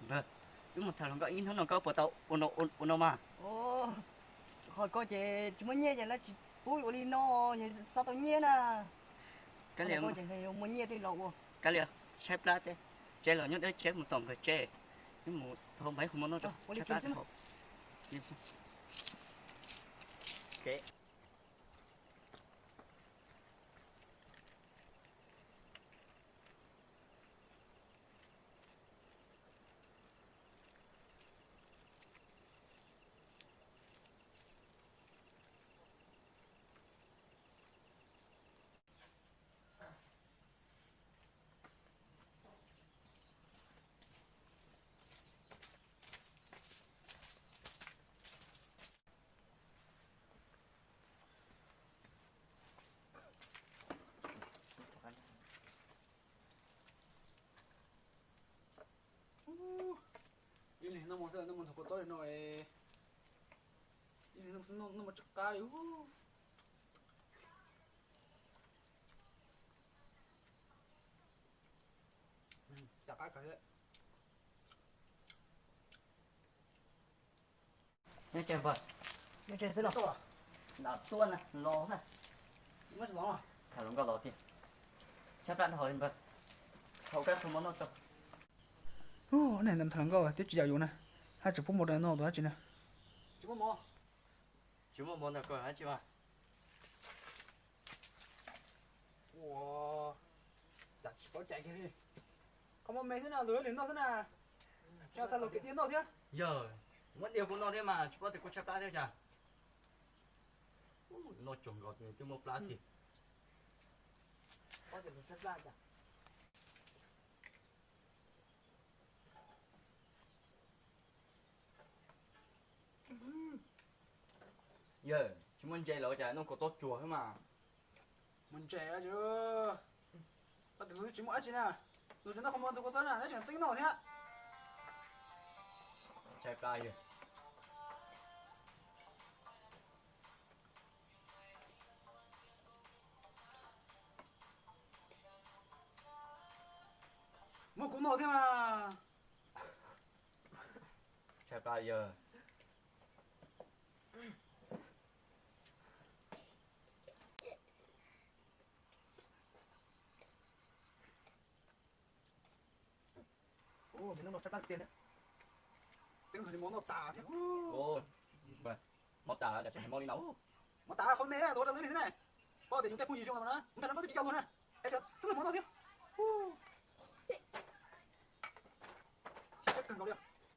Npawg, wb mus tham hluas nkauj ib hnub no koj puas tau ua no ua no mas? Qhov ko ces tsis muaj nyiaj ces lawv tsis pub ua li no, yog txhob tau nyiaj na. Kab li, muaj nyiaj thiaj los ua. Kab li, tshaib plab thiab, tsev los nyob deb tsev, mus tom npawg tsev, wb mus thauj npawg ib qho mov noj tso. Ib leeg noj mov xwb, noj mov ntxuag kua txob li no, ib leeg noj mov tsis qab li. Nyob tsev npawg. Nyob tsev xwb los? Nram tuaj na, los na. Tham hluas nkauj los tiag. Tshaib plab dhau li npawg. Thauj kab qho mov noj tso. Ua, tham hluas nkauj twb tsis yaum yus na, haj tseem pub mov rau noj tus dab tsi na. Tsis muaj mov ntawm koj dab tsi mas. Ua, cas tsis paub cai kiag li. Qhov mov me xwb na, luag ib leeg noj xwb na. Tsis txhaj luag kwv tij noj thiab. Yog, muab diav kuv noj thiab mas tsis paub tias kuv tshaib plab thiab cas. Noj cuag nkaus twb muaj plab tiag. Paub tias luag tshaib plab cas. Yawg, tsis muaj ntses los cas noj kua txob tsuag xwb mas. Muaj ntses, tab sis tsis muaj dab tsi na. Luag tseem noj qhov muag ntxuag kua txob na, neb tseem txeeb noj thiab. Tshaib plab yawg. Muab kuv noj thiab mas. Tshaib plab yawg. Ua, noj tshaib plab tiag. Txeeb hlo mov noj tas thiab. Mov tas lawm, mov li no. Mov tas qhov me ua rau lwm li thiab ne. Paub tias yus tej phooj ywg zoo na, mus tham hluas nkauj twb tsis caum luag na. Es txeeb